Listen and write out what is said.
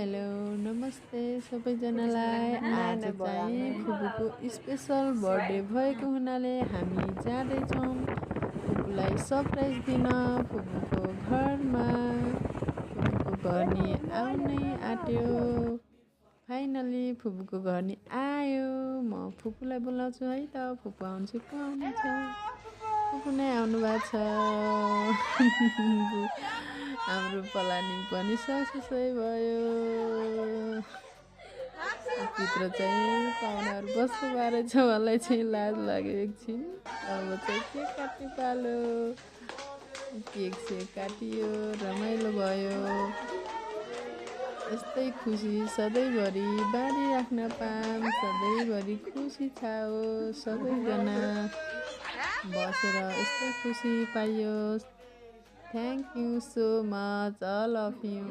Hello नमस्ते सबैजनालाई। आज चाहिँ फुपूको स्पेसल बर्थडे भएको हुनाले हामी जाँदैछौँ फुपूलाई सरप्राइज दिन फुपूको घरमा। फुपूको घर नि आउनै आँट्यो। फाइनली फुपूको घर नि आयो। म फुपूलाई बोलाउँछु है त। फुपू आउँछु को आउनुहुन्छ? फुपू नै आउनु भएको छ। हाम्रो प्लानिङ पनि सक्सेसै भयो। भित्र चाहिँ पाहुनाहरू बस्नु बारे छ। मलाई चाहिँ लाज लाग्यो एकछिन। अब चाहिँ केक काट्नु पालो। केक सेक काटियो, रमाइलो भयो। यस्तै खुसी सधैँभरि बाँडिराख्न पाऊँ। सधैँभरि खुसी छाओस्। सबैजना बसेर यस्तै खुसी पाइयोस्। Thank you so much all of you.